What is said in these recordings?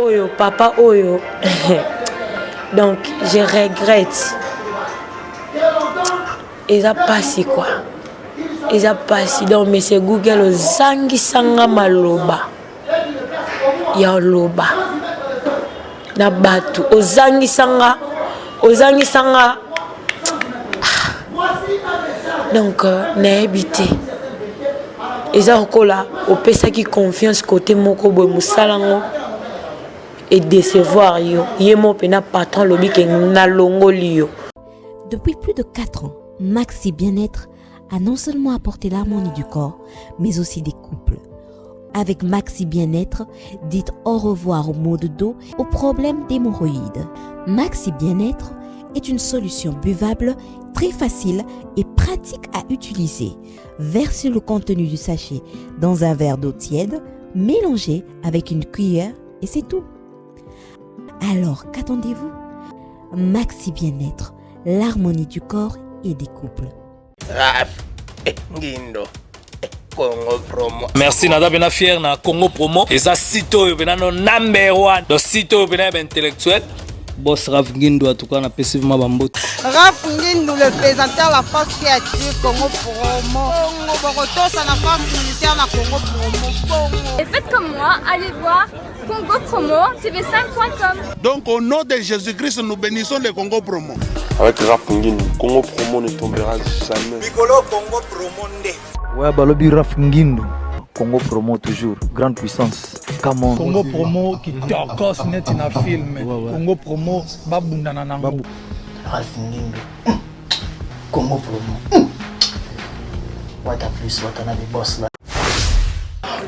Oyo papa oyo, donc je regrette, eza pasi quoi, eza pasi. Donc monsieur Google, ozangisanga maloba ya loba na bato, ozangisanga, ozangisanga. Donc nayebi te, eza lokola opesaki confiance kote moko boye, mosala yango edécevoir yo. Ye mo mpena patron alobi ke nalongoli yo. Depuis plus de 4 ans, Maxi Bien-être a non seulement apporté l'harmonie du corps, mais aussi des couples. Avec Maxi Bien-être, dites au revoir aux maux de dos, aux problèmes d'hémorroïdes. Maxi Bien-être est une solution buvable très facile et pratique à utiliser. Versez le contenu du sachet dans un verre d'eau tiède, mélangez avec une cuillère et c'est tout. Alors, qu'attendez-vous? Maxi Bien-être, l'harmonie du corps et des couples. Raf Ngindo, Congo Promo. Merci, naza mpena fier na Congo Promo. Eza site oyo mpena no number one, donc site oyo mpena ya baintellectuel. Boss Raf Ngindu, en tout cas napesi vraiment bambote. Raf Ngindu, le présentateur, la force qui attire Congo Promo. Bongo bokotosa na force militaire na Congo Promo. Bongo. Et faites comme moi, allez voir Congo Promo TV5.com. Donc au nom de Jésus-Christ, nous bénissons le Congo Promo. Avec Raf Ngindu, Congo Promo ne tombera jamais. Mikolo Congo Promo nde. Ouais, balobi Raf Ngindu. Congo Promo toujours, grande puissance. Come on. Congo Promo kitokos neti na film. Ouais. Congo Promo babundana nango. Babu. Raf Ngindu. Congo Promo. Wata plus, wata na boss là.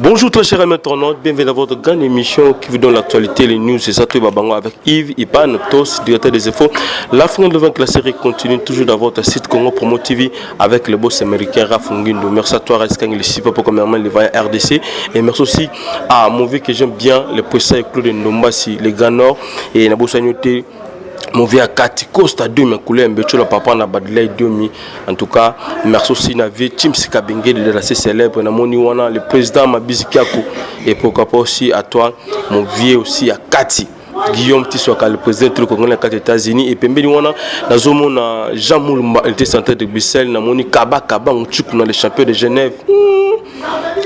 Bonjour très chers amis internautes, bienvenue dans votre grande émission qui vous donne l'actualité, les news, c'est ça tout babango avec Yves Ipan, Tos, directeur des infos. La fin de la série continue toujours dans votre site Congo Promo TV avec le boss américain Raf Ngindo. Merci à toi Reskang, le super pour cameraman, le vaillant RDC. Et merci aussi à mon vieux que j'aime bien, le président Claude Ndombasi, le Grand Nord et Nabosa Nyote. Mon vieux Kati Costa 2 mes couleurs Mbecho papa na Badley 2000. En tout cas merci aussi na vie Tim Sikabenge de la célèbre na moni wana le président Mabisi Kiako, et pourquoi pas aussi à toi mon vieux aussi à Kati Guillaume Tiswaka, le président du Congo na kati États-Unis. Et pembeni wana nazomona Jean Moulumba était centre de Bruxelles, na moni Kaba Kaba Mutsuku na le champion de Genève,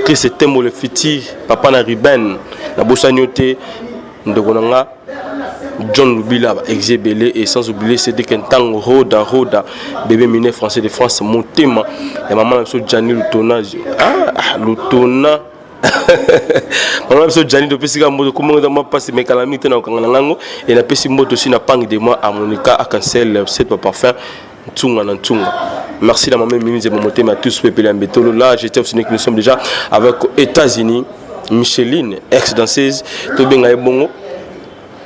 Chris Tembo le futur papa na Ruben na bosani te ndeko na nga John Lubila Exebele, et sans oublier Cédric Ntango Roda Roda bébé miné français de France Motema et maman na Gianni Lutona, ah Lutona, mama biso Gianni, topesi kaka mboto kombo eza mwa mpasi mekala mingi te na kokanga na ngango. E napesi mboto aussi na pangue de moi à Monica Akansel set parfum Ntunga na Ntunga. Merci la maman Mimi Motema à tous peuple ya Mbetolo. Là j'étais aussi que nous sommes déjà avec États-Unis Micheline, ex danseuse tobenga ye bongo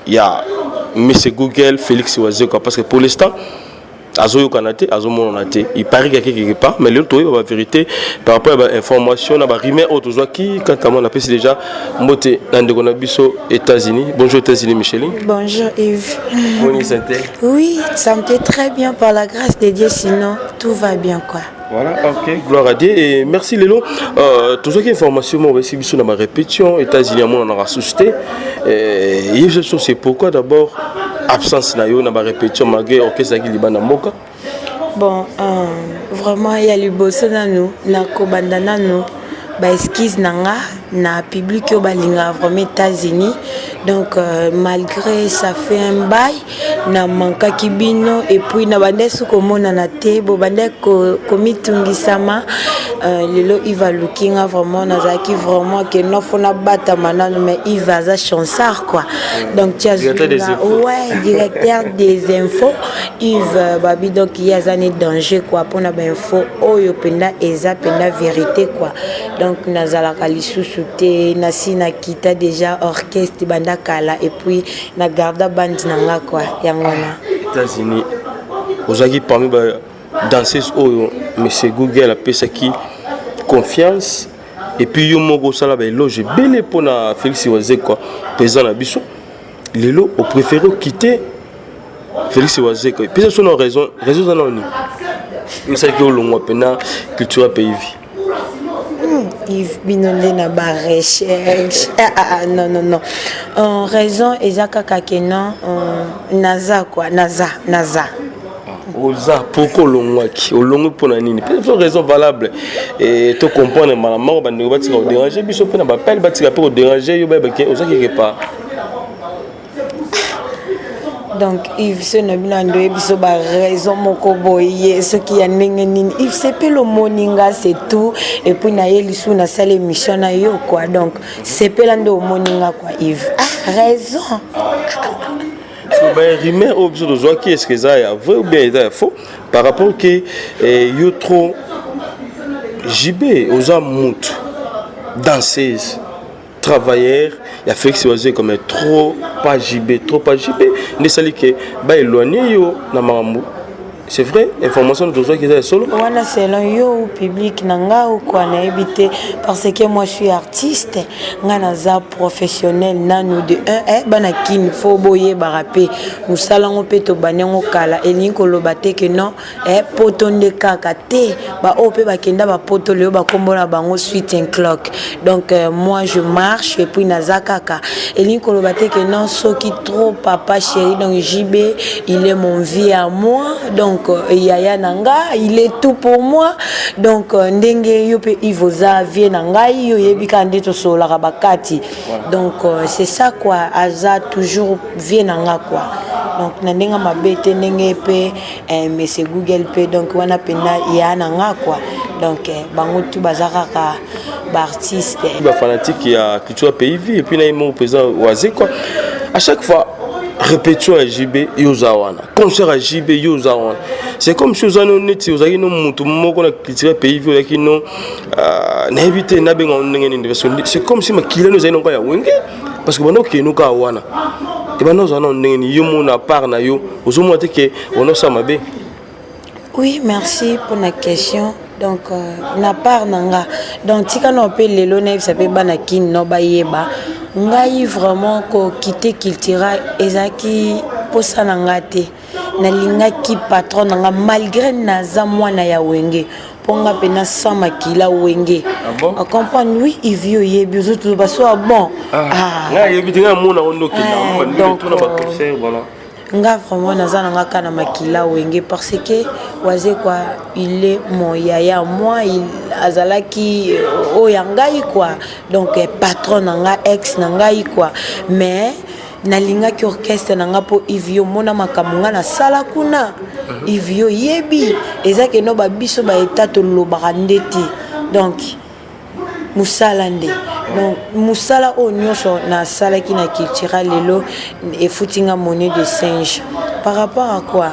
ya Monsieur Google Félix Wazekwa, parce que pour l'instant azoyokana te, azomonana te, il paraît qu'il y a quelque part. Mais lelo toyeba bavérité par rapport ya bainformation na barumeur oyo tozwaki. Quant à moi, napesi déjà mbote na ndeko na biso États-Unis. Bonjour États-Unis Micheline. Bonjour Yves. Boni santé? Oui, ça me fait très bien par la grâce de Dieu, sinon tout va bien quoi. Voilà, ok, gloire à Dieu et merci. Lelo tozwaki information moko esi biso na barépétition États-Unis amonanaka susu te. Ye biso, c'est pourquoi d'abord absence na yo na barépétition malgré orchestre ezalaki libanda mboka? Bon, vraiment ya liboso nanu nakobanda nanu baexcuse na nga na public oyo balingaka vraiment États-Unis. Donc malgré ça fait un bail na mankaki bino et puis na bande su komonana te, bo bande komitungisama. Lelo Yves aluki nga, vraiment nazalaki vraiment ke no fo nabatama nanu, mais Yves aza chansard quoi. Donc tia, ouais, directeur des infos Yves Babi, donc ye aza ne danger quoi mpona bainfo oyo mpenza eza mpenza vérité quoi. Donc nazalaka lisusu te, nasi nakita déjà orchestre banda kala et puis na garda bande na nga quoi, yango wana. États-Unis, ozalaki parmi badanseuse oyo monsieur Google apesaki confiance et puis yo moko osala baéloge ebele mpona Félix Wazekwa, président na biso. Lelo opréféré okite Félix Wazekwa, epesa so na raison. Raison eza nani esalaki olongwa mpena Culture Pays Vie? Yves bino nde na ba recherche. Ah, ah, ah, non non non. Euh, raison eza kaka ke non euh, naza quoi, naza, naza. Oza pourquoi olongwaki? Olongwi mpona nini? Mpe raison valable et to comprendre mbala moko bandeko batika kodéranger biso mpe na bapele batika mpe kodéranger yo bayeba ke oza quelque part. Donc Yves soki na bino ando oyebi biso baraison moko boye soki ya ndenge nini Yves sepela omoni nga c'est tout et puis naye lisusu nasala émission na yo quoi donc sepela nde omoni nga quoi Yves ah raison. So ba rumeur oyo biso tozwaki, est ce que eza ya vrai ou bien eza ya faux par rapport ke eh, yo trop JB oza mutu danseuse travailleur ya Félix Wazekwa comme trop pas JB, trop pas JB nde esali ke baéloigne yo na makambo? C'est vrai, information tozwaki eza ya solo? Wana selon yo ou public na nga ou quoi, nayebi te, parce que moi je suis artiste, nga naza professionnel nanu de 1 eh, bana kini fo boyebaka mpe mosala yango mpe tobandi yango kala. Elingi koloba te ke non eh, poto nde kaka te, baoyo mpe bakenda bapoto lelo bakombo na bango suite and clock. Donc moi je marche et puis naza kaka. Elingi koloba te ke non soki trop papa chéri. Donc JB, il est mon vie à moi, donc yaya na nga, il est tout pour moi. Donc ndenge yo mpe Yves oza vie na ngai, yo oyebi kaka nde tosololaka bakati. Donc c'est ça quoi, aza toujours vie na nga quoi. Donc na ndenge mabe te, ndenge mpe monsieur Google mpe, donc wana mpenza ya na nga quoi. Donc bango tu baza kaka baartiste. Bafanatique ya culture pays vie et puis na ye moko président Wazekwa, à chaque fois répétition ya JB, yo oza wana, concert ya JB, yo oza wana. C'est comme si oza no neti ozalaki no motu moko na culture pays vie, ozalaki no nayebi te nabenga ndenge nini, parce que c'est comme si makila no ezali noko ya Wenge, parce que banda okende kaka wana ebanda ozala nano ndenge nini? Yo mona part na yo, ozomona te ke onosala mabe? Oui, merci pour la question. Donc na part na nga, donc tika na mpe lelo nayebisa mpe bana kini no bayeba ngai vraiment kokite Cultura ezalaki mposa na nga te. Nalingaki patron na nga malgré naza mwana ya Wenge, mpo nga mpena sans makila Wenge. Ah bon? Comprendre, oui Ivi, oyebi ozotuba baso ya bon. Ah. Ngai ayebi te, ngai amona ngo nde okenda donc, tuna baconcert, voilà. Nga vraiment naza na nga kaka na makila Wenge, parce que Wazekwa, il est mon yaya, moi il azalaki oyo ya ngai quoi. Donc patron na nga, ex na ngai quoi, mais nalingaki orchestre na nga mpo Ivi omona makambo nga nasala kuna. Ivi oyebi eza keno babiso baeta tolobaka nde te, donc mosala nde. Donc mosala oyo nyonso nasalaki na Cultura lelo efuti nga monnaie de singe par rapport à quoi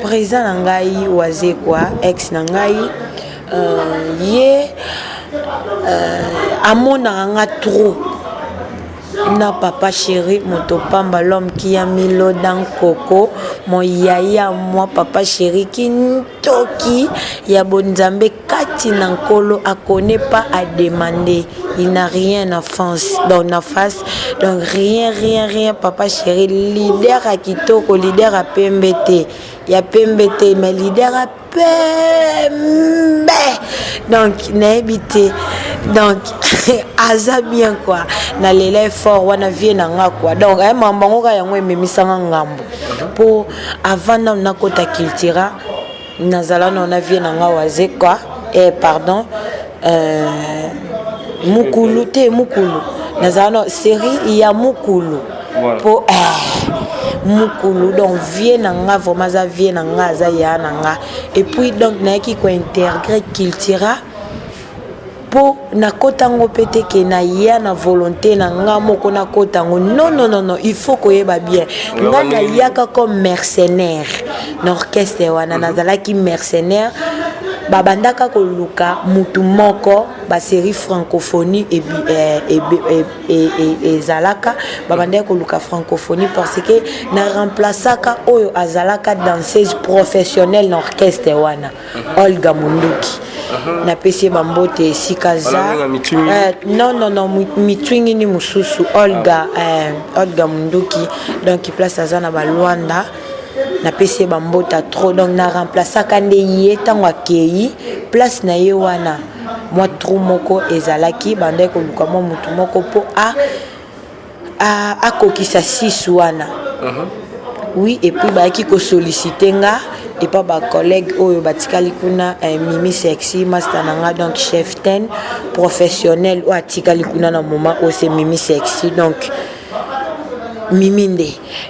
président na ngai Wazekwa, ex na ngai, ye amonaka nga trop na papa chéri moto pamba, l'homme qui a mis l'eau dans coco, mon yaya moi, papa chéri kintoki ya bonzambe kati na nkolo akone pas à demander, il n'a rien à face, donc na face, donc rien rien rien. Papa chéri leader ya kitoko, leader ya pembe te, ya pembe te, mais leader ya pembe. Donc nayebi te, donc aza bien quoi. Nalela effort wana vie na nga quoi. Donc ayamamba yango kaka, yango ememisanga ngambo mpo avant nano nakota Cultura nazala nano na vie na nga waze quoi, pardon, mukulu te, mukulu nazala na série ya mukulu mpo mukulu. Donc vie na nga vraiment aza vie na nga, aza ya na nga. Et puis donc nayaki kointégrer Cultura mpo nakota yango mpe te ke naya na volonté na nga moko nakota yango. Non non non non, il faut koyeba bien, nga nayaka comme mercenaire na orchestre wana. Nazalaki mercenaire, babandaka koluka mutu moko, basérie francophonie ezalaka, babandaki koluka francophonie parce que na remplaçaka oyo azalaka danseuse professionnelle na orchestre wana, Olga Munduki. Napesi ye bambote esika za. Non non non, mitwingini mosusu, Olga, Olga Munduki. Donc place aza na Balwanda, napesi ye bambota trop. Donc na remplaçaka nde ye ntango akei place na ye wana. Mwa trou moko ezalaki, bandaki koluka mwa mutu moko mpo a akokisa 6 wana. Oui, et puis bayaki kosollicite nga epa bacollègue oyo batikali kuna, Mimi Sexy, master na nga, donc chef ten professionnel oyo atikali kuna na moment oyo, c'est Mimi Sexy. Donc Mimi nde,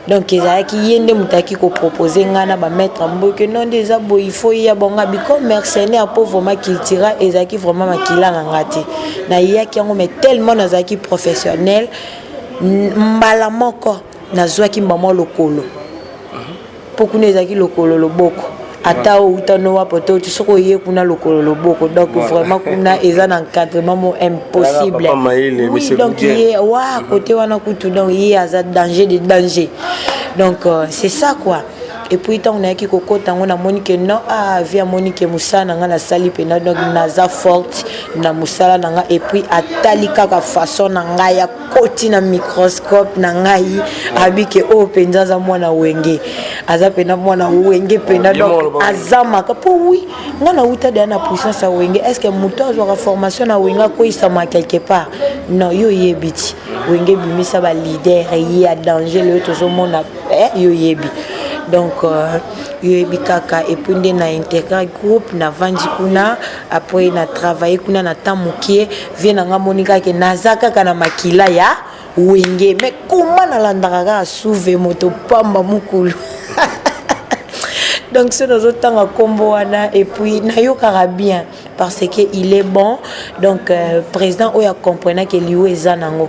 donc ezalaki ye nde moto ayaki kopropose ngai na bamaître mboke. Non, nde eza boye, il faut ya bonga biko mercenaire, mpo vraiment Cultura ezalaki vraiment makila na nga te. Nayaki yango, mais tellement nazalaki professionnel, mbala moko nazwaki mbama lokolo, mpo kuna ezalaki lokolo loboko, ata outa no wapo te, oti soki oye kuna lokolo loboko. Donc vraiment kuna eza na encadrement mo impossible. Oui, donc ye wa côté wana kutu, donc ye aza danger de danger. Donc c'est ça quoi. Et puis ntango nayaki kokota yango, namoni ke non, ah, vi amoni ke mosala na ngai nasali mpena, donc naza forte na mosala na ngai. Et puis atali kaka façon na ngai, akoti na microscope na ngai, abi ke oyo mpenza aza mwana Wenge, aza mpena mwana Wenge mpena. Donc aza maka mpo wi ngai nauta deya na puissance ya Wenge. Est ce que moto azwaka formation na Wenge akweyisama quelque part? Non, yo oyebi ti Wenge ebimisa baleader ye ya danger leyo tozomona, yo oyebi. Donc yo oyebi kaka. Et puis nde na intégrer groupe, navandi kuna, après na travaille kuna na temps mokie. Vie na nga moni kaka naza kaka na makila ya Wenge, mais koma nalandaka kaka suve moto pamba mokulu. Donc so nazotanga nkombo wana, et puis nayokaka bien parce que il est bon. Donc président oyo akomprenaki liwo eza nango,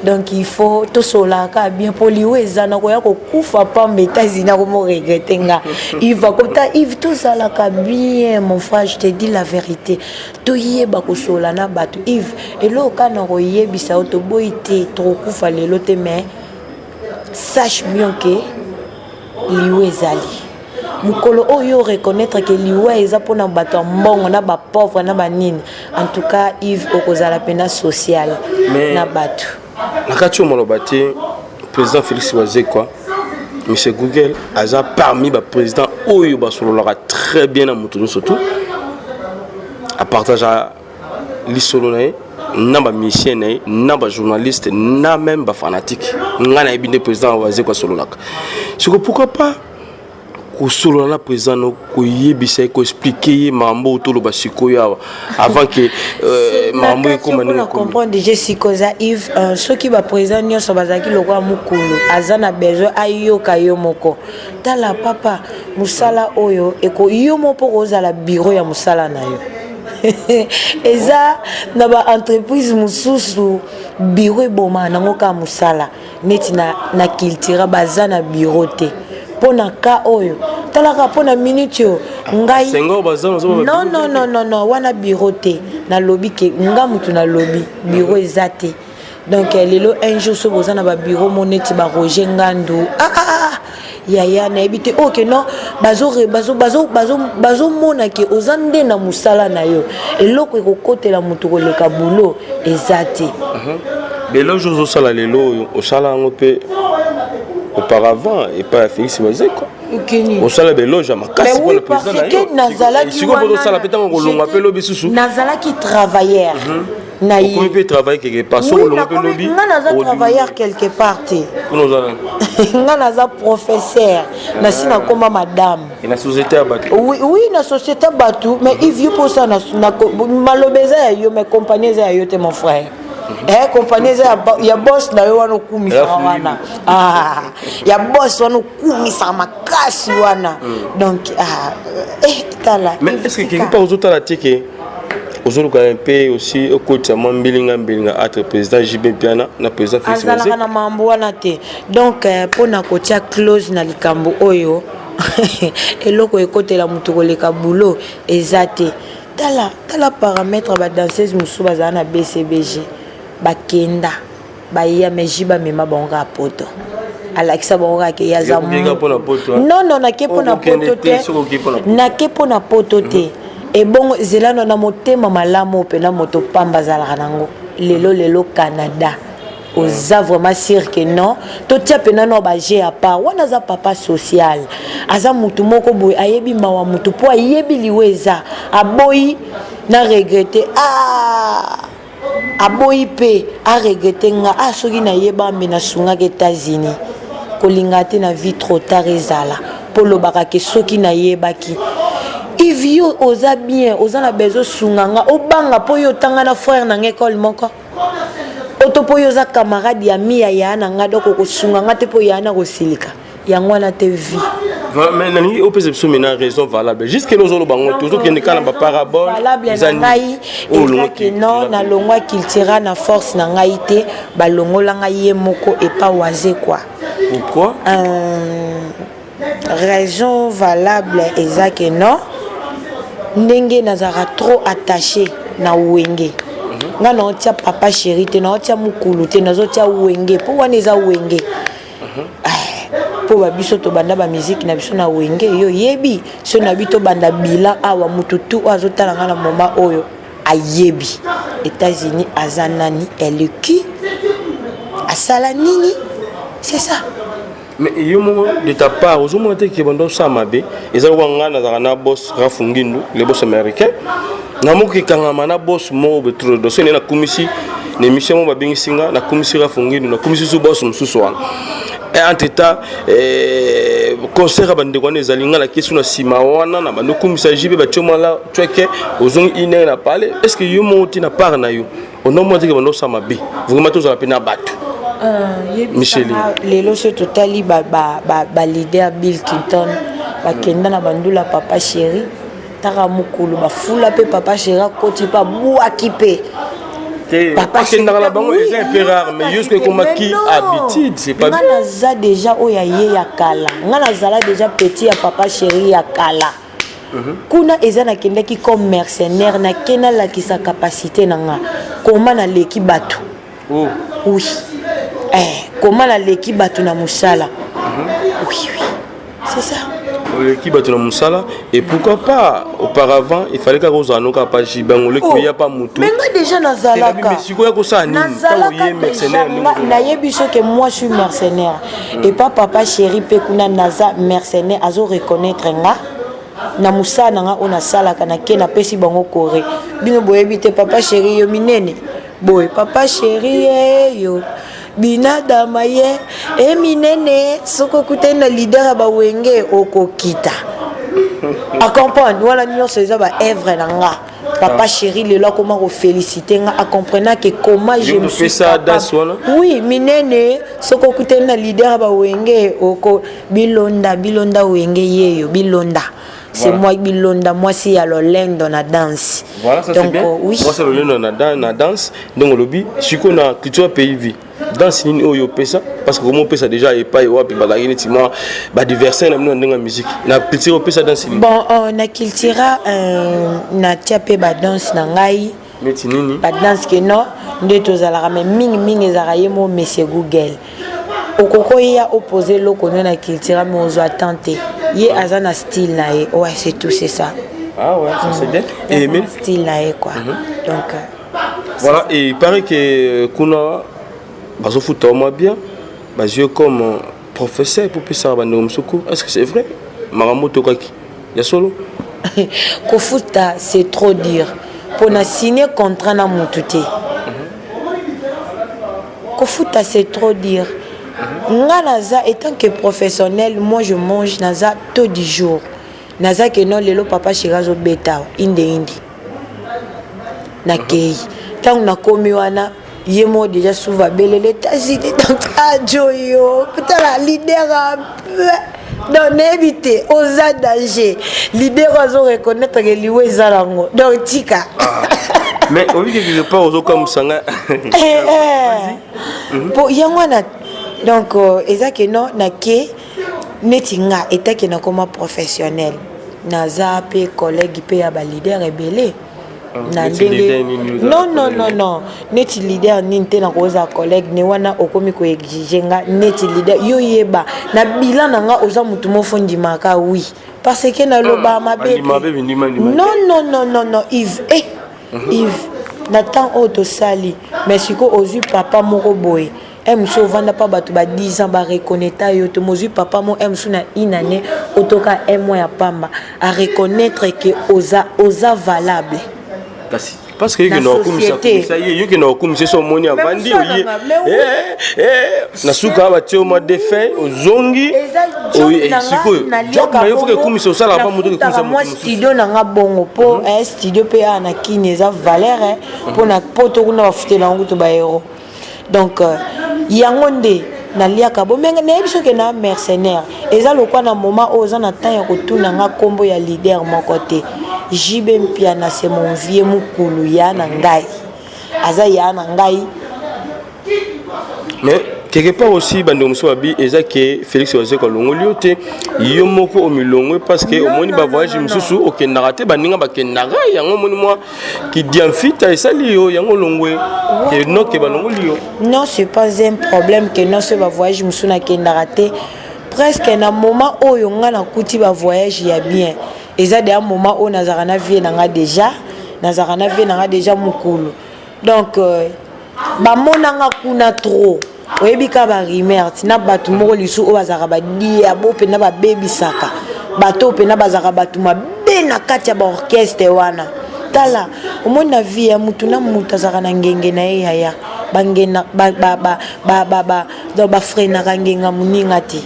donc il faut tosolaka bien, mpo liwo eza na koya kokufa pamba. États-Unis akomo regretter nga. Yves akota, Yves, tozalaka bien, mon frère, je te dis la vérité, toyeba kosola na bato. Yves, eloko kaka na koyebisa yo, toboyi te, tokokufa lelo te, mais sache bien ke liwo ezali mokolo oyo. Reconnaître ke liwa eza mpona bato ya mbongo na bapauvre na banini. En tout cas, Yves, okozala mpena social na bato. Na kati oyo maloba te, président Félix Wazekwa, monsieur Google, aza parmi baprésident oyo basololaka très bien na moto nyonso. Tu apartage lisolo na ye na bamusicien na ye, na bajournaliste, na même bafanatique. Ngai nayebi nde président Wazekwa asololaka. Siko pourquoi pas kosolola na président, no koyebisa ye, koexpliquer ye makambo oyo toloba sikoyo awa, avant ke makambo ekóma ndenge? Comprendre déjà sikoyo eza Yves, soki baprésident nyonso bazalaki lokola mokulu, aza na besoin ayoka yo moko. Tala papa, mosala oyo eko yo moko mpo kozala bureau ya mosala na yo. Eza na baentreprise mosusu, bureau ebomaka nango kaka mosala. Neti na Cultura baza na bureau te. Mpo na ka oyo, talaka mpo na minute oyo ngai, non, non, non, non, non, wana bureau te. Nalobi ke nga mutu nalobi bureau eza te. Donc lelo un jour so boza na babureau mo neti baRoger Ngandu, ah, ah, ah, yaya, nayebi te. Ok, non, bazomona ke oza nde na mosala na yo. Eloko ekokotela motu koleka bulo eza te. Lelo jour ozosala, lelo oyo osala yango mpe auparavant epai ya Félix Wazekwa, osala baéloge ya makasi mpona président na yo. Sikoyo mpo tosala mpe ntango kolongwa mpe lobi susu. Nazalaki travailleur na ye. Okomi mpe travailler quelque part, soki olongwa mpe lobi. Nga naza travailleur quelque part te. Kuna oza? Nga naza professeur, nasi nakoma madame. Na société ya bato? Oui, na société ya bato. Mais Yves, yo mposa maloba eza ya yo, mais compagnie eza ya yo te, mon frère. Compagnie eza ya boss na yo wana okumisaka wana, ya boss wana okumisaka makasi wana. Donc tala. Mais est ce que quelque part ozotala te ke ozoluka mpe aussi okotisa mwa mbilinga mbilinga entre président JB Mpiana na président Félix? Azalaka na mambo wana te. Donc mpona kotia clause na likambo oyo, eloko ekotela motu koleka bulo eza te. Tala, tala paramètre, badanseuse mosusu bazala na BCBG, bakenda baya, mais ji bamema bango kaka poto, alakisa bango kaka ke ye aza. Non, non, nake mpo na poto te, nake mpo na poto te. Ebongo zelano na motema malamu mpena moto pamba azalaka nango. Lelo lelo Canada, oza vraiment sûr que non, totia mpena no baje à part wana. Aza papa social, aza mutu moko boye ayebi mawa mutu, mpo ayebi liwa eza, aboyi. Na regrette ah aboyi mpe a regrette nga ah soki nayeba mbe nasungaki États-Unis. Kolinga te na vie trop tard ezala mpo olobaka ke soki nayebaki. Yves, yo oza bien, oza na besoin osunga nga, obanga mpo yo otanga na frère na nga école moko oto mpo yo oza camarade ya mi ya yaya na nga, donc okosunga nga te mpo yaya na kosilika yango wana te vie. Voilà, mais nalingi opesa biso maintenant raison valable jusque là ozoloba ngo tozokende kaka na baparabole. Valable na ngai eza ke non, nalongwa Cultura na force na ngai te, balongola ngai ye moko epa waze quoi. Pourquoi? Raison valable eza ke non, ndenge nazalaka trop attaché na Wenge, nga naotia papa chéri te, naotia mokulu te, nazotia Wenge mpo wana eza Wenge mpo babiso tobanda bamiziki na biso na Wenge. Yo yebi so na bi tobanda bilan awa, mutu tu oyo azotala nga na moment oyo ayebi États-Unis aza nani, eleki asala nini, c'est ça. Mais yo moko de ta part ozomona te ke bando osala mabe? Eza lokola ngai nazalaka na boss Rafu Ngindu, le boss américain, namoki ekangama na boss moko betro doso nde nakumisi na émission moko babengisi nga, nakumisi Rafu Ngindu, nakumisi su boss mosusu wana. Entre temps concert ya bandeko wana ezali, nga nakesi na nsima wana na bando okumisa jibe batio mala tweke ozongi une heure na pale. Est ce que yo moko ti na part na yo onomona te ke bando osala mabe? Vraiment tozala mpe na bato. Micheline. Lelo so totali baleader Bill Clinton bakenda na bandula papa chéri taka mokolo bafula mpe papa chéri akoti mpe abwaki mpe. Akendaka na bango, eza un peu rare, mais jusque ekomaki habitude, c'est pas nga naza déjà oyo aye ya kala, nga nazala déjà petit ya papa chéri ya kala. Kuna eza nakendaki comme mercenaire, nake nalakisa capacité na nga, koma naleki bato. Oh. Oui, koma naleki bato na mosala. Oui, c'est ça. Oleki bato na mosala, et pourquoi pas auparavant il fallait kaka ozala noka pa jibango oleki oya pa motu. Mais nga déjà nazalaka. Sikoyo kosala nini ntango ye mercenaire? Nayebi so ke moi je suis mercenaire et pas papa chéri mpe kuna naza mercenaire, azo reconnaître nga na mosala na nga oyo nasalaka. Nake napesi bango kore, bino boyebi te papa chéri yo minene boye, papa chéri ye yo binadama ye e minene. Soki okutani na leader ya bawenge okokita acomprendre wana nyonso eza baœuvre na nga. Papa chéri lelo akoma kofélicité nga, acomprenant que comment je me suis capable. Oui, minene soki okutani na leader ya bawenge oko bilonda bilonda wenge yeyo bilonda, c'est moi bilonda, mwasi ya lolendo na danse. Voilà, ça c'est bien. Oui. Mwasi ya lolendo na danse. Donc olobi sikoyo na culture pays vie, danse nini oyo opesa? Parce que komo opesa déjà epai wapi bazalaki neti mwa badversaire na bino na ndenge ya musique, na culture opesa danse nini? Bon, na cultura natia mpe badanse na ngai. Neti nini? Badanse ke non nde tozalaka, mais mingimingi ezalaka ye mo monsieur Google. Okoki oya opose eloko no na cultura, mais ozwa temps te, ye aza na style na ye. Ouais, c'est tout, c'est ça. Ah ouais, ça c'est bien. Et mais style na ye quoi. Donc voilà, et il paraît que kuna bazofuta mwa bien, bazwi comme professeur pour pesaka bandeko mosusu cours. Est ce que c'est vrai, makambo tokaki ya solo? Kofuta, c'est trop dire, mpo na signer contrat na motu te. Kofuta, c'est trop dire. Nga naza étant que professionnel, moi je mange, naza taux du jour, naza ke non, lelo papa chéri azobeta inde inde, nakei. Ntango nakomi wana, ye moko déjà souvent abelele États-Unis, donc ajo yo tala leader, donc nayebi te, oza danger, leader azo reconnaître ke liwa eza nango, donc tika. Mais oyebi ke quelque part ozokamwisa nga. Po yango wana, donc eza ke non, nake neti nga etake nakoma professionnel, naza mpe collègue mpe ya baleader ebele na ndenge non, non, non, non, neti leader nini te nakozala collègue ne wana. Okomi koexige nga neti leader, yo yeba na bilan na nga oza motu moko ndimaka, oui, parce que naloba mabe. Non, non, non, non, non, Yves, eh Yves, na temps oyo tosali, mais sikoyo ozwi papa moko boye mosu ovanda mpa bato ba 10 ans bareconnaître yo te, mozwi papa mo mosu na une année otoka un mois ya pamba areconnaître ke oza valable. Kasi parce que yokenda kokumisa kumisa ye, yokenda kokumisa so omoni avandi oye eh, eh, na suka batie yo mwa defin, ozongi sikoyo job na yo foka ekumisa, osalaka pa moto ekumisa. Mwa studio na nga bongo mpo mhm. eh, studio mpe awa na Kini eza valeur mpo na poto kuna bafutela yango kutu baeuro. Donc euh, yango nde naliaka bo me nayebi soki na mercenaire eza lokwa na moment oyo oza na temps ya kotuna nga nkombo ya leader moko te. JB Mpiana, c'est mon vieux, mokulu ya na ngai, aza ya na ngai. Mais quelque part aussi, bandeko mosusu babi eza ke Félix Wazeko alongoli yo te, yo moko omilongwe, parce que omoni bavoyage mosusu okendaka te, baninga bakendaka. Yango omoni mwa kidiamfita esali yo, yango olongwe ke noke balongoli yo. Non, c'est pas un problème que non, so bavoyage mosusu nakendaka te. Presque na moment oyo nga nakuti bavoyage ya bien, eza deya moment oyo nazalaka na vie na nga déjà, nazalaka na vie na nga déjà mokolo. Donc euh, bamonanga kuna trop, oyebi kaka barumeur ti na bato moko lisusu oyo bazalaka badiabo mpena, babebisaka bato oyo mpena bazalaka bato mabe na kati ya baorchestre wana. Tala, omoni na vie ya mutu na mutu azalaka na ngenge na ye, yaya. Bangena donc bafreinaka ngenga moninga te.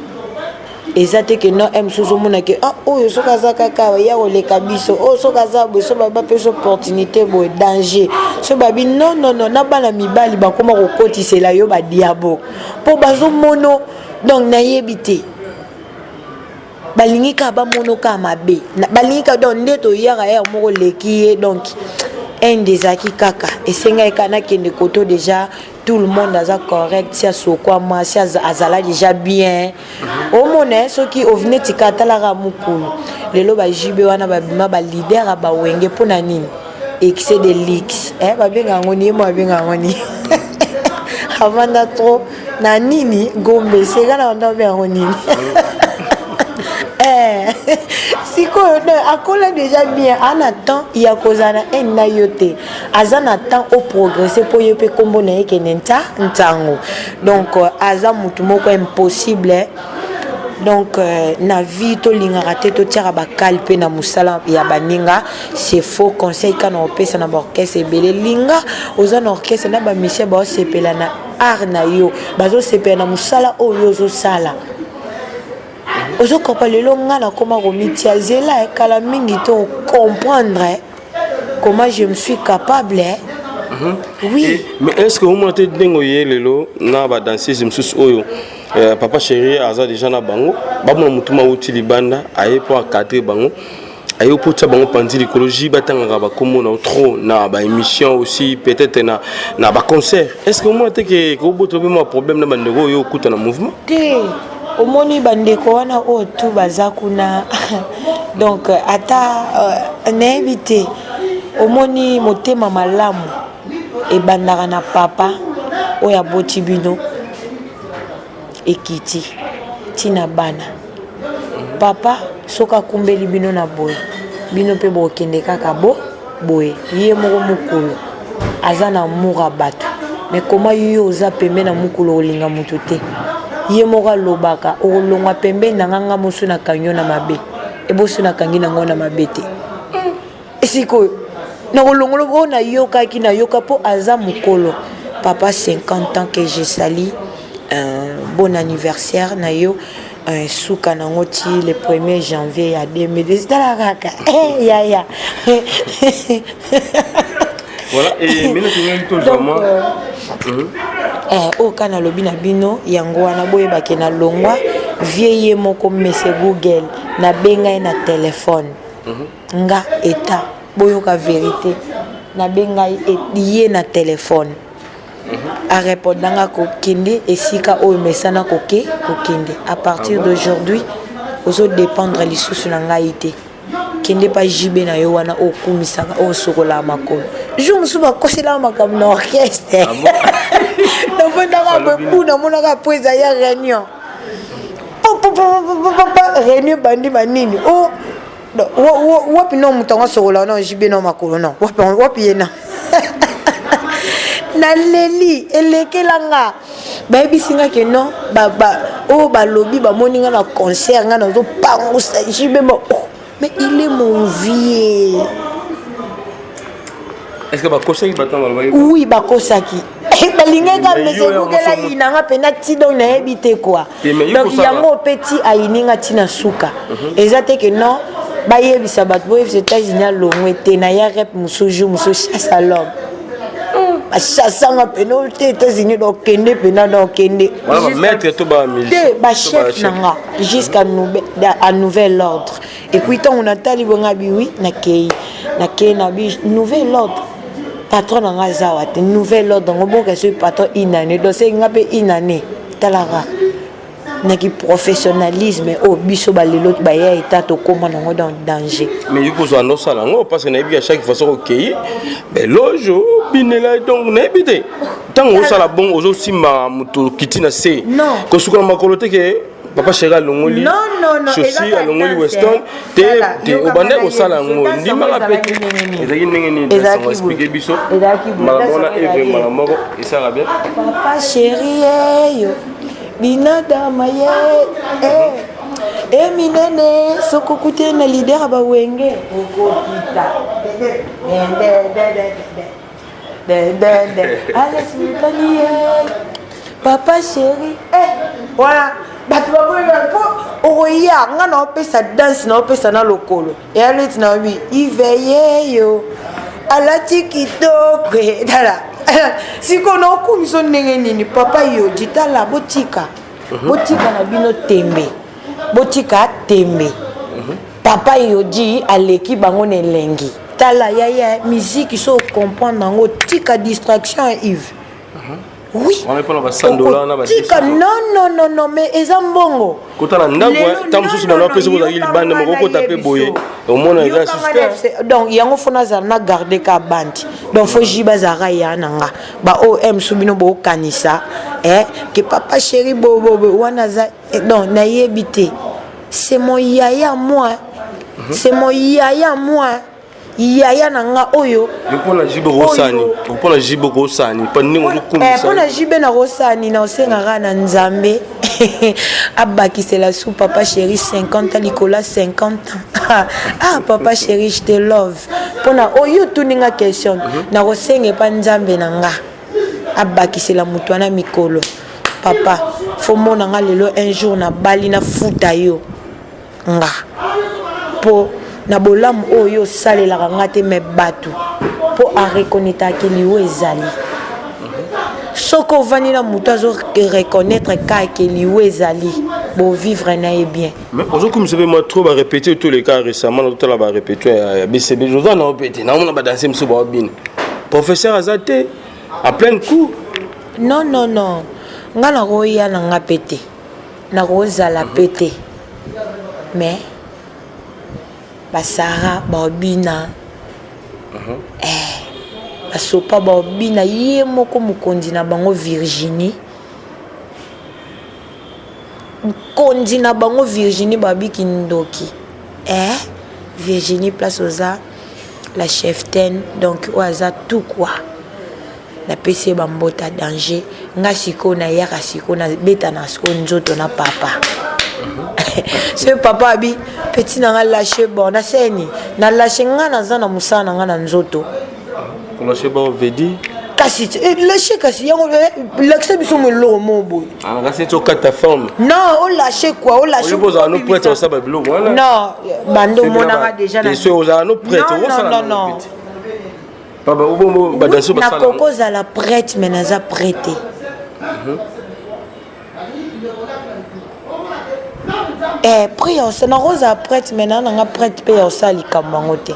Eza te ke non, mosusu omona ke ah, oyo soki aza kaka ya koleka biso, oyo soki aza boye, so bapesa opportunité boye, danger. So babi non, non, non, na bana mibali bakóma kokotisela yo badiabo mpo bazomono. Donc nayebi te, balingi kaka bamono kaka mabe, balingi kaka. Donc nde toyaka ya moko leki ye. Donc inde ezalaki kaka esengaki kaka nakende koto. Déjà tout le monde aza correct, si asokwama, si azala déjà bien. Omona soki ovine tika atalaka mokolo lelo, bajibe wana babima baleader ya bawenge mpo na nini? Excès de luxe, eh, babenga yango ni ye mo, babenga yango ni avanda trop na nini, Gombe seka na banda, babenga yango nini? Eh, sikoyo akola déjà bien, ana temps ya kozala na haine na yo te. Aza na temps oprogresse mpo ye mpe nkombo na ye kende nta ntango. Donc euh, aza motu moko impossible. Donc euh, na vie tolingaka te totiaka bakale mpe na mosala ya baninga, c'est faux. Conseil kana opesa na baorchestre ebele: linga oza na orchestre na bamusicien baosepela na art na yo, bazosepela na mosala oyo ozosala, ozokopa. Lelo nga nakoma komitia zela kala mingi to comprendre comment je me suis capable, eh? Oui. Et, mais est ce que omona te ndenge oye lelo na badanseuse mosusu oyo euh, papa chéri aza déjà na bango, bamona motu mauti libanda aye mpo acadre bango, aye mpo tia bango panzi likolo, ji batangaka bakombo na trop na baémission aussi, peut-être na baconcert? Est ce que omona te ke kobota obe mwa problème na bandeko oyo okuta na mouvement? Te, omoni bandeko wana oyo tu baza kuna. Donc ata euh, nayebi te, omoni motema malamu ebandaka na papa oyo aboti bino, ekiti ntina bana. Papa soki akumbeli bino na boye, bino mpe bokende kaka bo boye. Ye moko mokolo aza na amour ya bato, mais koma yo oza pembe na mokolo olinga moto te. Ye moko alobaka: okolongwa pembeni na nga, nga mosu nakangi yo na mabe, eboso nakangi nango na mabe te. Sikoyo nakolongola oyo nayokaki, nayoka mpo aza mokolo, papa 50 ans que je sali, euh, bon anniversaire na yo. euh, suka nango ti le 1er janvier ya 2010. Tala kaka, eh, yaya. Voilà, et maintenant tolingi tozwa mwa eh, oyo kaka nalobi na bino yango wana. Boyebake na longwa vie ye moko mese Google, nabenga ye na telefone. Nga eta boyoka vérité, nabenga ye na telefone, arépondanga: kokende esika oyo mesana koke, kokende. À partir d'aujourd'hui ozodépendre lisusu na ngai te. Kende pa JB na yo wana okumisaka, oyo osokolaka makolo. Jour mosusu bakoselaka makambo na orchestre, nafandaka boye, namonaka po ezali ya réunion, réunion ebandi banini o wapi no moto yango asokolaka na JB na makolo no wapi ye na naleli elekelanga. Bayebisi nga ke non, oyo balobi bamoni nga na concert, nga nazopangusa JB. Oh, mais il est mon vieux. Est-ce que bakosaki bato balobaki? Oui, bakosaki. Balingaka monsieur Google ayina nga mpenza ti donc nayebi te quoi. Donc yango mpe ti ayini nga ti na suka. Eza te que non bayebisa bato boyebisa États-Unis alongwe te na ya rep mosusu jour mosusu chasse à l'homme. Bachasanga mpena oyo te États-Unis donc kende mpena donc kende. Te bachef na nga jusqu'à nouvel ordre. Et puis ntango natali bonga bi oui nakei nakei na bi nouvel ordre patron na nga aza awa te nouvel ordre yango boka soki patron une année donc soki nga mpe une année talaka naki professionnalisme oyo biso balelo baya eta tokóma nango dans danger. Mais yo kozwa nosala yango parce que nayebi à chaque fois soki okei beloge obinela donc nayebi te ntango osala bongo ozosimba moto okiti na se kosukola makolo te ke papa chéri alongoli chaussure alongoli weston te te obandaki kosala yango ndimaka mpe ezalaki ndenge nini explike biso mbala moko na eve mbala moko esalaka bien. Papa chéri yeyo binadama ye e minene soki okutani na leader ya bawenge okokita alesimikani ye papa chéri wana bato baboyeba mpo okoya nga na opesa danse na opesa na lokolo eya neti na obi iveyeyo alati kitoko tala sikoyo na okumisa ndenge nini papa yoji tala botika botika na bino tembe botika tembe papa yoji aleki bango na elengi tala yaya miziki so ocomprendre yango tika distraction ya Yves. Oui, tika non non non non mais eza mbongo kota na ndako ntango mosusu bana bapesi kozalaki libanda moko okota mpe boye omona eza système. Donc yango fo nazala na garde ka bandi donc fo ji bazalaka ya na nga ba om so bino bokanisa ke papa chéri bobobo wana aza donc nayebi te c'est mon yaya moi c'est mon yaya moi yaya na nga oyo. Mpona jibe okosani mpona jibe okosani mpo ndenge ozokumisa mpona jibe nakosani na osengaka na Nzambe abakisela su papa chéri 50 likolo 50 ans. Ah papa chéri, je te love. Mpona oyo otuninga question, nakosenga epa Nzambe na nga abakisela moto wana mikolo. Papa fo mona nga lelo un jour nabali nafuta yo nga mpo na bolamu oyo osalelaka nga te me bato mpo areconnaîtraki liwa ezali. Soki ovandi na moto azo reconnaître kaka liwa ezali, bovivre na ye bien. Mais ozokumisa mpe mwa trop barépété tous les cas. Récemment nazotala barépété ya BCB oza na ope te naomona badanse mosusu baobina professeur aza te en pleine cour. Non non non, nga nakoya na nga mpe te nakozala mpe te mais basara baobina basopa baobina ye moko mokonzi na bango Virginie mokonzi na bango Virginie babiki ndoki Virginie place oza la cheftaine donc oyo aza tout quoi napesi ye bambota danger. Nga sikoyo nayaka sikoyo nabeta na sikoyo nzoto na papa soki papa abi petit na nga lâche bon naseni na lâche nga naza na mosala na nga na nzoto. Lâche bon veut dire? Kasi lâche kasi yango lakisa biso moloko mo boye. Kasi neti okata forme. Non, olâche quoi olâche. Ozala no prêtre osala babiloko wana. Non, bando omonanga déjà. Ozala no prêtre. Non non non. Nakoki ozala prête mais naza prête. Prix ya nakozala prête mais naa nanga prête mpe ya osala likambo yango te.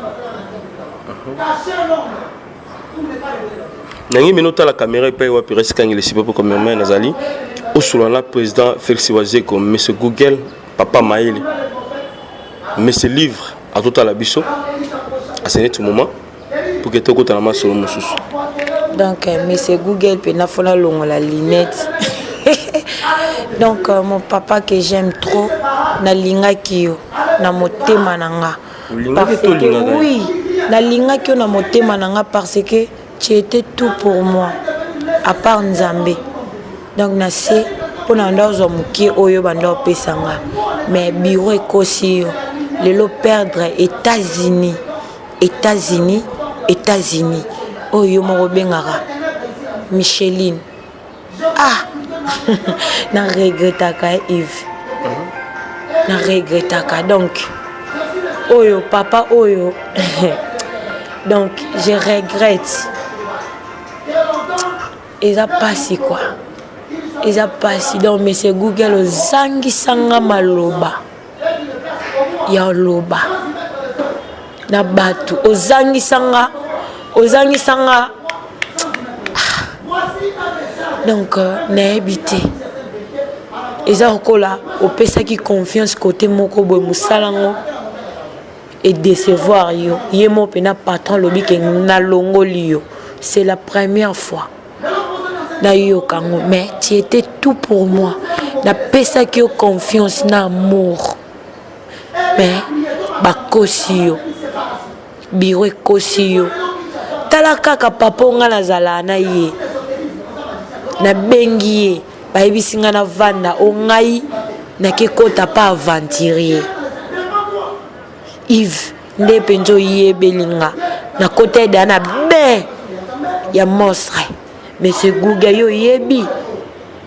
Nangi mino otala caméra epai wapi resikangela esipa mpo cameraman nazali osola na président Félix Wazeko monsieur Google papa Mayele monsieur Livre azotala biso asene ti moment pour que tokotana masolo mosusu. Donc monsieur Google mpe fona longola lunette. Donc mon papa que j'aime trop, nalingaki yo na motema na nga. Oui, nalingaki yo na motema na nga parce que tu étais tout pour moi à part Nzambe. Donc na se mpo na banda ozwa moke oyo banda opesa nga mais bureau ekosi yo lelo perdre États-Unis États-Unis États-Unis. Oyo yo moko obengaka Micheline. Ah na regretaka Yves. Na regretaka donc oyo papa oyo donc je regrette. Eza pasi quoi. Eza pasi donc monsieur Google ozangisa nga maloba ya loba na bato ozangisa nga ozangisa nga donc euh, nayebi te eza lokola opesaki confiance kote moko boye mosala yango edecevoir yo ye moko mpena patron alobi ke nalongoli yo c'est la première fois nayoka yango mais tu étais tout pour moi napesaki yo confiance na amour mais bakosi yo biro ekosi yo tala kaka papa oyo ngai nazalaka na ye nabengi ye bayebisi ngai navanda o ngai nakekota pa aventurier Yves nde mpenza oyebeli nga nakota eda na bain ya monstre monsieur Google yo oyebi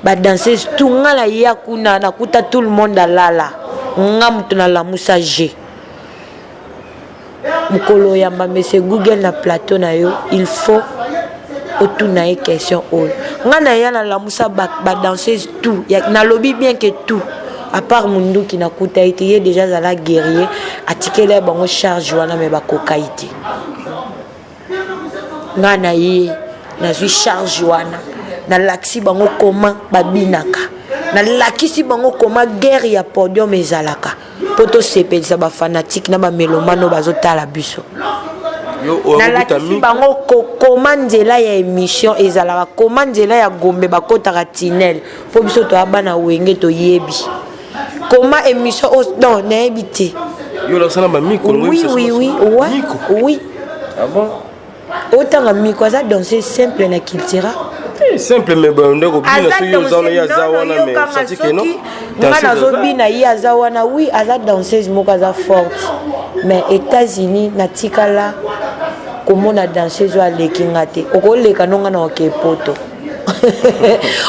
ba danseuse tout nga na ya kuna nakuta tout le monde alala nga moto nalamusa je mokolo oyamba monsieur Google na plateau na yo il faut otuna ye question oyo nga na ya nalamusa badanseuse ba tout nalobi bien que tout à part munduki nakuta ye te ye déjà azala guerrier atikeli ya bango charge wana me bakoka ye te nga na ye nazwi charge wana nalakisi bango koma babinaka nalakisi bango koma guerre ya podium ezalaka mpo tosepelisa bafanatike na bamelomano bazotala biso nalakisi bango kokoma nzela ya émission ezalaka koma nzela ya gombe bakotaka tinel mpo biso toya bana wenge toyebi koma émission oh, non nayebi te oui oui oui ouais, oui ah bon? Otanga miko aza danse simple na cultura. Eh, simple mais ba ndeko bina soki oza wana ye aza wana mais senti que non. Nga nazobina ye aza wana oui aza danseuse moko aza forte mais États-Unis natikala komona danseuse oyo aleki nga te okoleka no nga na oke poto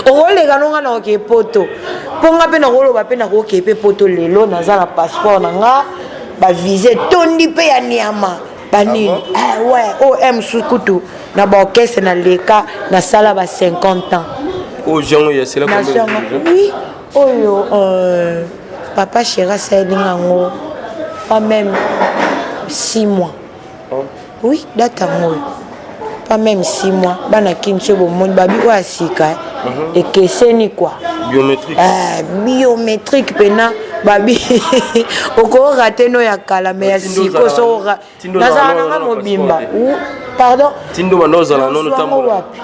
okoleka no nga na oke poto mpo nga mpe nakoloba mpe nakoke mpe poto lelo naza na passeport na nga bavise etondi mpe ya niama banini ah eh, ouais oyo oh, mosusu kutu na baorchestre naleka nasala ba 50 ans oyo jango ya sela oui oyo euh, papa chéri asaleli nga yango pas même 6 mois oh. oui date yango oyo pas même 6 mois bana kini so bomoni babi oyo ya sika mhm. ekeseni kua biométrique eh, biométrique mpena babi okorate no ya kala me ya siko so nazala nanga mobimba pardon tindo banda ozala nono tambola wapi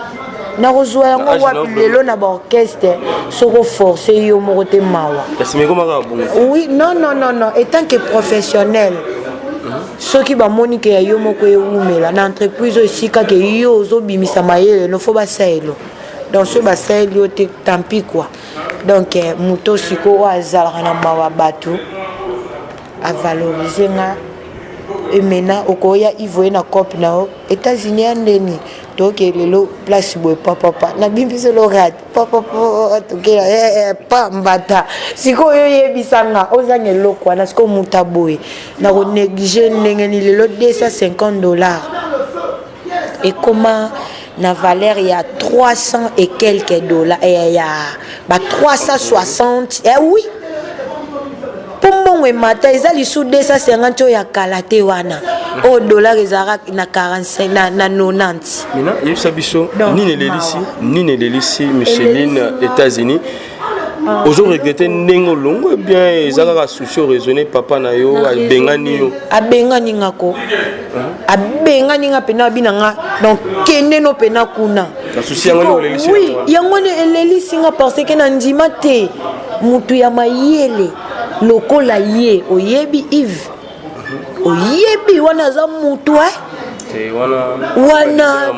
nakozwa yango wapi lelo na baorchestre soki oforce yo moko te mawa kasi mekomaka bongo oui non non non non etant que professionnel mhm. soki bamoni ke ya yo moko ewumela na entreprise oyo esika ke yo ozobimisa mayele no fo basalelo donc soki basaleli yo te tampi quoi donc eh, moto sikoyo oyo azalaka na mawa bato avalorize nga emena okoya ivoye na cope na yo états-unis ya ndeni toke lelo place boye papapa nabimisi lorate papapa tokela eh, eh, pa mbata sikoyo oyebisa nga ozanga eloko wana sikoyo moto aboye nakonéglige ndenge ni lelo 250 dollars ekoma na valeur ya 300 et quelques dollars eh, ya ba 360 eh oui mpo mbongo emata eza lisu 250 oyo ya kala te wana oyo dollar ezalaka na 45 na, na 90 mina yebisa biso nini elelisi nini elelisi micheline états-unis ah. ozo regrete ndenge olongo bien eza kaka souci oraisonne papa na yo abengani yo abengani nga ko abengani nga mpena abi na nga donc kende no mpena kuna oui yango nde elelisi nga parce que na ndima te motu ya mayele lokola ye oyebi Yves oyebi wana aza mutu eh? wana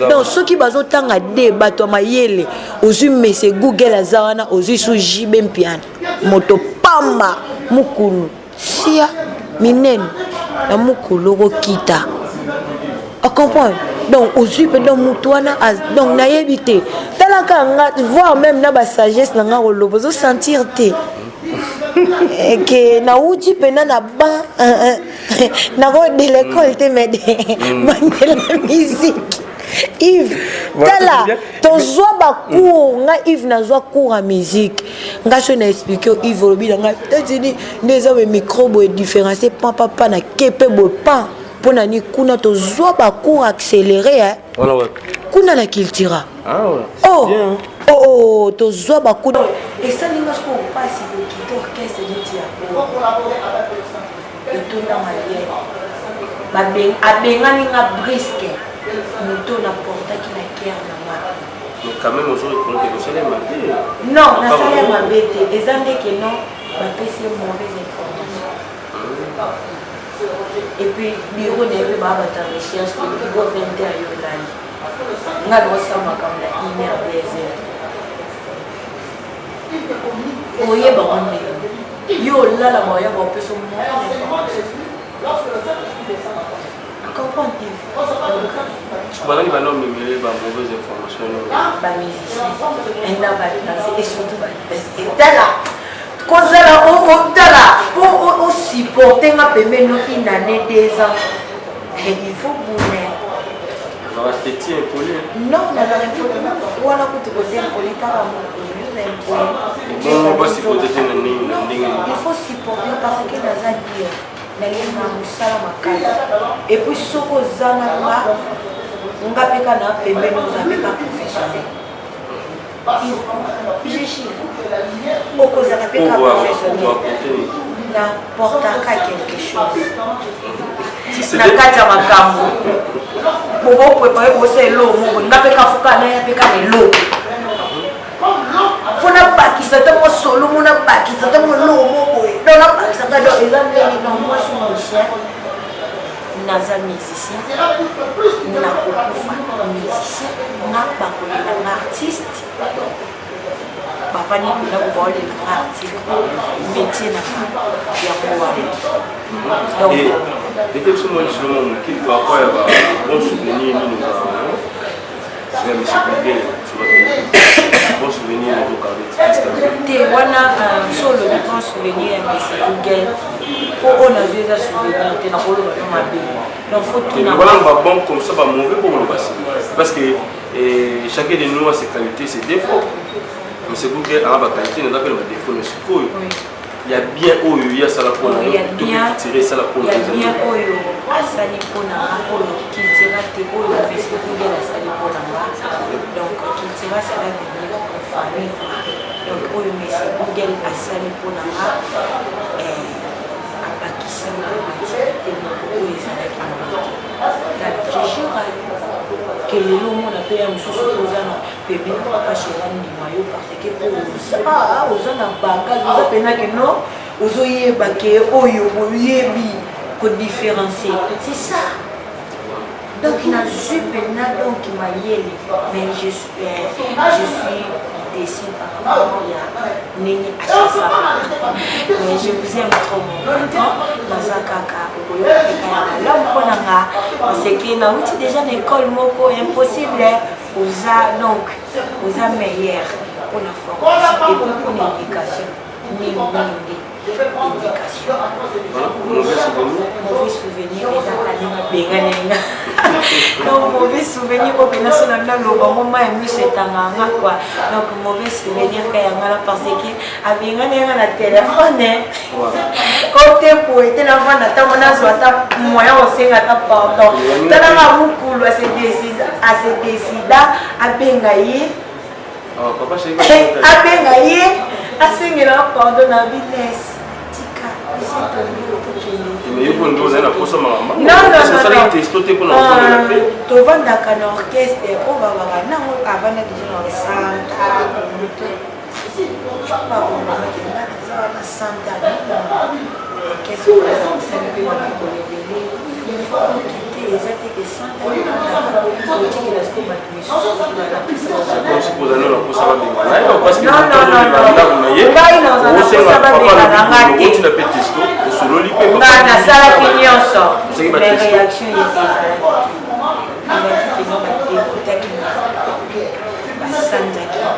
donc soki bazotanga de bato ya mayele ozwi mese google aza wana ozwi su jb mpiana moto pamba mokulu sia minene na mokulu okokita. Ocomprendre? Donc ozwi mpe donc motu wana donc nayebi te talaka nga voire même na basagesse na nga koloba ozosentir te ke nauti mpena na ban nako de l'école te mais de bandela musique. Yves, tala tozwa bacours. Nga Yves nazwa cours ya musique. Nga so na explike yo, Yves, olobi na nga États-Unis nde eza boye, micro boye, différencie pan pa pa na kepe boye pan mpo na nini. Kuna tozwa bacours accéléré, eh? Kuna na Cultura. Oh, oh, oh, tozwa bacours. Esali nga sikoyo mpasi kokita orchestre neti ya etonda mayele. Abengani nga brusque, moto naportaki na cœur na nga. Mais quand même ozo reconnaître que osali mabe. Non, nasali mabe te. Eza ndeke non, bapesi ye mauvaise information. Et puis bureau na ye mpe baa bato ya recherche te. Bureau 20 heures yo olali, nga naosala makambo na 1 heure, 2 heures, oyeba ngo ndenge yo olala, baoya baopesa mauvaise information. Comprendre, Yves? Banani bana omemele ba mauvaise information? Bamusicien na badanse et surtout tala kozala otala mpo osupporte nga pembeni no une année, 2 ans, il faut bune. Azalaka impoli? Non, nazala impoli wana kutu kote impoli kaka mokolo yo na impoli. Bongo basupporte te na ndenge na ndenge? Il faut supporter parce que naza dire nalinga mosala makasi. Et puis soki oza na nga, nga mpe ka na pembeni, oza mpe ka professionnel. Gigi, okozala mpe ka professionnel na portaka quelque chose na kati ya makambo. Bokoprépare bosa eloko moko, nga mpe kafuka naya mpe ka na eloko fo nabakisa ata mwa solo mo, nabakisa ata mwa eloko mo boye. Donc nabakisa ata, donc eza ndenge. Donc moi suis musicien, naza musicien, nakokufa musicien. Nga bakolela nga artiste, bavandi mpena ko baolela nga artiste po métier na nga yango wana. Donc ete biso mwa lisolo mwa moke par rapport ya ba bon souvenir nini ozala ya monsieur Google, bon souvenir ozogarde? Te, wana so olobi bon souvenir ya monsieur Google, mpo oyo nazwi eza souvenir te, nakoloba no mabe. Donc faut tuna. Voilà, ba bon comme ça, ba mauvais pour le passer, parce que chacun de nous a ses qualités, ses défauts. Monsieur Google a ba qualité, naza mpe na ba défaut. Mais sikoyo ya bien oyo ye asala mpona yo to mpe culture esala mpona? Ya bien oyo asali mpona nga, oyo Cultura te, oyo monsieur Google asali mpona nga. Donc Cultura, cela veut dire famille quoi. Donc oyo monsieur Google asali mpona nga, abakisi nga maturité moko oyo ezalaki na nga te. Je jure ke lelo omona mpe ya mosusu oza na pembeni na papa chéri, andima yo parce que oza na bagage, oza mpena ke non, ozoyeba ke oyo boyebi kodifférencier, c'est ça. Donc nazwi mpena donc mayele, mais je suis déçu par rapport ya ndenge achasa. Mais je vous aime trop, mon patron. Naza kaka okoyoka peka ya malamu mpo na nga parce que nauti déjà na école moko impossible. Oza donc oza meilleur mpona formation et puis mpona éducation, mingi mingi éducation. Mauvais souvenir ezaka ndenge abengani nga. Donc mauvais souvenir oyo mpena so na naloba ngo ma ya miso etanganga quoi. Donc mauvais souvenir ka yanga na parce que abengani nga na telefone ote boye te, navanda ntango nazwa ata moyen kosenga ata pardon. Talanga mokulu ase décida abenga ye, abenga ye, asengela pardon na bines. Tika esi tombi, tokende. Tovandaka na orchestre oyo babaka nango, avanda deja na santa moto wana santa orchestre osali mpe na mikolo ebele. Il faut okite, eza te ke santa otikela siko bato misusu. Ngai nazala posa babengana nga te. Nga nasalaki nyonso, mais réaction ezalaki. Ezalaki kino baderotaki nga, basanzaki nga.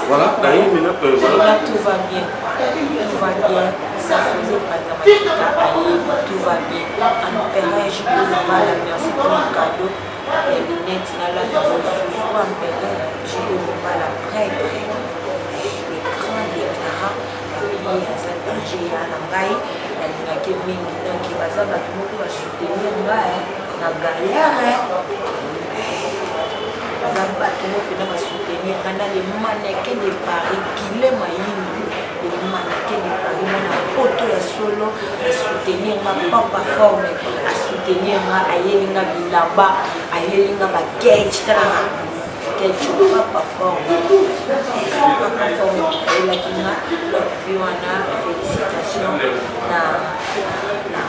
Voilà, nayebi maintenant euh, voilà. Là, tout va bien quoi. Tout va bien. Sarkozy Panza Makita ayebi tout va bien. Empereur JB Lumbala, merci pour le cadeau. Ya lunettes nalata mosusu Empereur JB Lumbala prêtre. Le grand déclarant babiye aza danger ya na ngai nalingaki mingi donc baza bato moko basoutenir ngai na galère baza bato moko mpena basoutenir ngai na le mannequin de Paris Guilhem Mayindu le mannequin de Paris mwana poto ya solo asoutenir nga papa forme asoutenir nga ayeli nga bilamba ayeli nga baketch talaka ketch papa forme papa forme ayelaki nga donc vi wana félicitation na na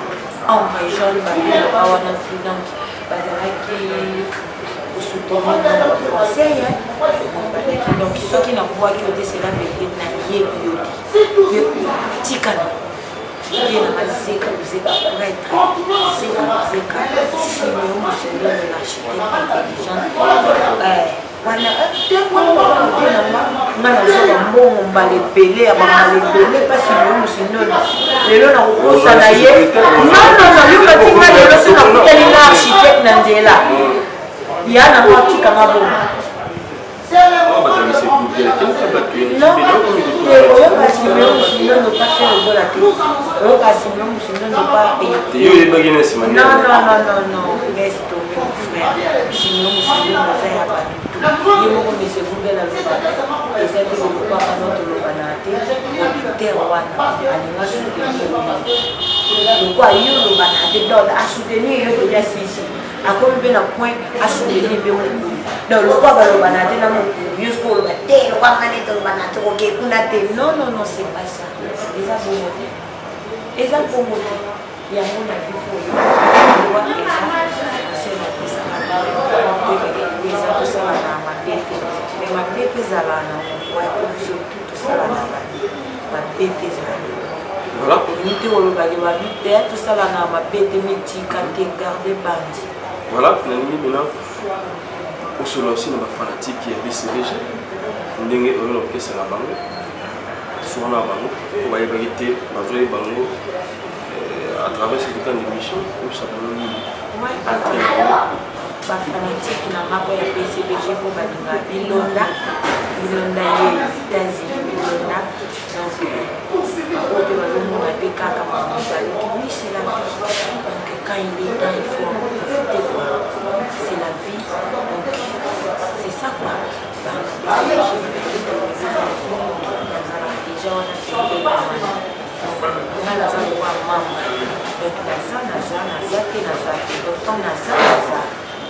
ombre jaune babiloko wana tout donc bazalaki kosoutenir nga na conseil bazalaki donc soki nabwaki yo te cela veut dire nayebi yo te mpe otikana vie na nga zeka luzeka prêtre zeka luzeka simeo mosololo l'architecte intelligent wana te wana vie na nga nga nazwa bambongo mbala ebele ya bambala ebele mpasi leo mosindono lelo nakokosana ye nonono yokati nga lelo so nakutani na architecte na nzela ya nango atikanga bongo oyoka simeo mosindono pa fe lokola te oyoka simeo mosindono pa yo oyebaki na nsima non non non non non laisse tomber mon frère simeo mosindono aza ya bato ye moko monsieur Google alobaka eza te kolobaka no tolobana te producteur wana alinga soutenir lokwa yo olobana te donc asoutenir yo deja sisi akomi mpe na point asoutenir mpe mokulu donc lokwa balobana te na mokulu yo soki oloba te lokwa nga nde tolobana te koke kuna te non non non c'est pas ça eza bongo te eza bongo te yango na vie oyo liwa eza conseil napesaka toyebaki liwa eza tosalaka mabe te mais mabe mpe ezalaka na mokwa po biso tu tosalaka mabe mabe mpe ezalaka olingi te kolobaki babi te tosalaka mabe te mitika te garde bandi voilà nalingi maintenant osolola aussi na bafanatike ya bcbg ndenge oyo na orchestre na bango swana na bango po bayebaki te bazoyeba bango à travers cette grande émission oyebisa bango nini bafanatike na nga mpo ya bcbg mpo balinga bilonda bilonda ye états-unis bilonda donc oyo mpe bazomona mpe kaka makambo baluki oui c'est la vie donc quand il est temps il faut en profiter quoi c'est la vie donc c'est ça quoi bana bcbg nazalaka déjà wana pembeni wana nga naza lokola mama donc naza naza naza te naza te donc tant naza naza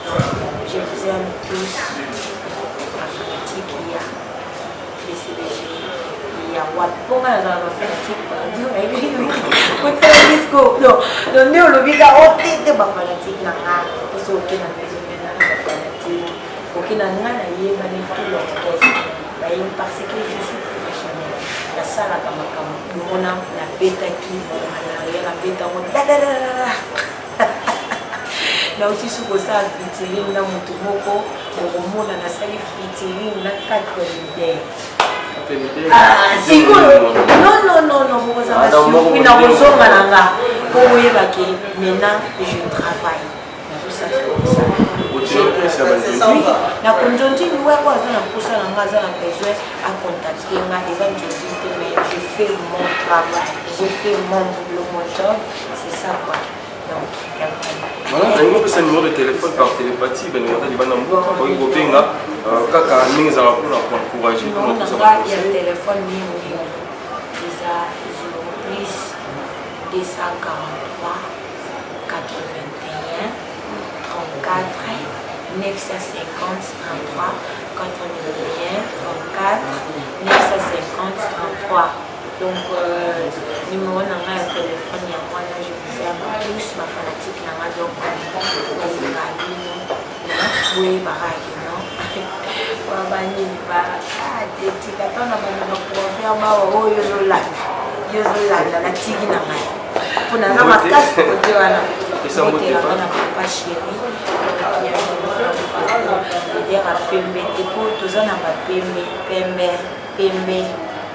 donc je vous aime tous bafanatique ya bcbg ya wapi mpo nga nazala bafanatique kotala disco donc nde olobi ka o te te bafanatique na nga poso oke na maison mpe na bafanatique oke na nga nayebani tout l'orchestre bayebi parce que je suis professionnel nasalaka makambo bomona nabetaki malaria nabeta yango dadadadada nauti su kosala featuring na motu moko okomona nasali featuring na 4 leader sikoyo non non non non bokozala surpris na kozonga na nga mpo boyeba ke maintenant je travaille nazosala na konzonzini weko aza na mposa na nga aza na besoin acontacte nga eza nzonzini te mais je fais mon travail je fais mon boulot mon job c'est ça quoi donc voilà nalingi opesa numéro de téléphone par télépathie baninga ata libanda mboka bakoki kobenga kaka ndenge ezalaka mpona koencourage numéro na nga ya téléphone mingi eza 0 plus 243 81 34 950 33 81 34 950 33 donc euh, numéro na ngai ya téléphone yango wana je vous aime tous bafanatique na nga donc nalingaka bino boyebaka ke non banini batetika ntango na banda baproverbe awa oyo ozolanda yo ozolanda natiki na ngai mpo naza makasi kote wana. Mbote na nga na papa chéri leader ya pembe te po toza na bapembe pembe pembe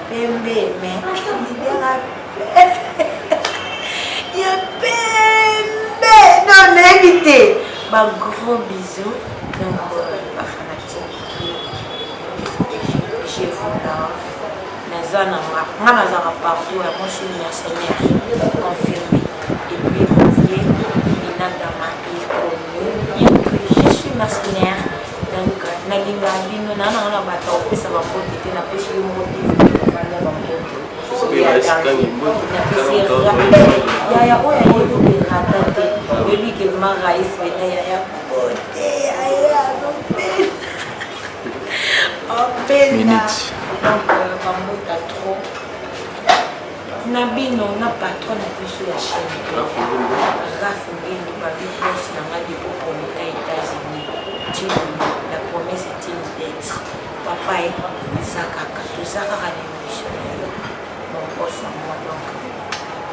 pembe mais leader ya pembe non nayebi te ba gros bisous. Donc ba fanatique, je vous love. Naza na nga, nga nazaka partout ya moi, je suis mercenaire confirmé. Et puis mon vieux Nina Dama, il connaît bien que je suis mercenaire. Donc nalingaka bino na nanga na bato akopesa bambote te. Napesi yo moko banda bambote, napesi yaya oyo ayebi erata te. Oyebi ke ma rais pena yaya bote yaya opena. Donc bambota trop na bino, na patron na biso ya chaîne Raf Ngindu, babi boss na nga depuis prometa États-Unis tilolo. La promesse est une dette, papa. E eza kaka toza kaka na émission na yo, mon boss à moi. Donc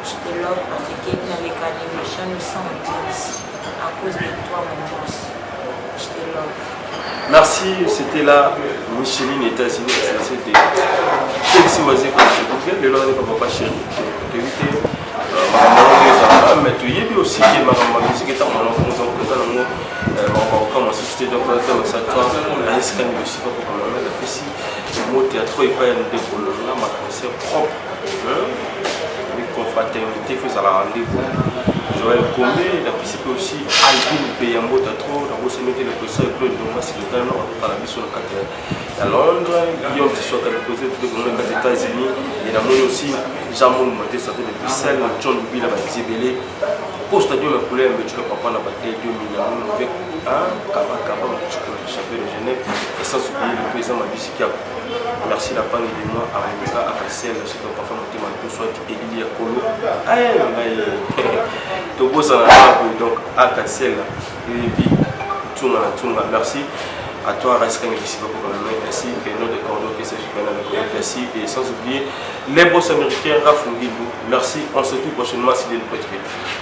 je te love parce que naleka na émission nous sans ambiance à cause de toi, mon boss. Je te love. Merci, c'était là Micheline États-Unis, c'était Félix Wazeko, s'il vous plaît. Le nom de papa chéri, évité. Makambo yango ezalaka, mais toyebi aussi ke makambo ya musique, ntango nango eza nango makambo akokama susu te. Donc sa toi ayesikani bisika kokanga. Napesi mo théâtre epai ya ndeko longa ma concert propre, confraternité fo ezala rendez-vous. Joël Kombe, napesi mpe aussi Alvin mpe ya mbota trop. Nabosani te le président Claude Ndonga Silotano, akotala biso na kati ya Londres. Guillaume Tiswaka, le président de na kati États-Unis. Et namoni aussi Jean Moul Mote Santé de Bruxelles, John Bila Bazebele Poste Dio na couleur Mbetula papa na bate Dio Minamou avec Kaba Kaba Mouchiko, le champion de Genève, et sans oublier le président Mabisi Kiako. Merci la pangue de moi Arimika Akasel, c'est ton parfum motema to soit Elili ya Kolo aye ngai tobosana na. Donc Akasel et puis Tunga na Tunga. Merci à toi Raïs Kang ainsi que notre cordeau qui s'est merci, et sans oublier les boss américains Rafungilou. Merci, on se retrouve prochainement si Dieu le prête.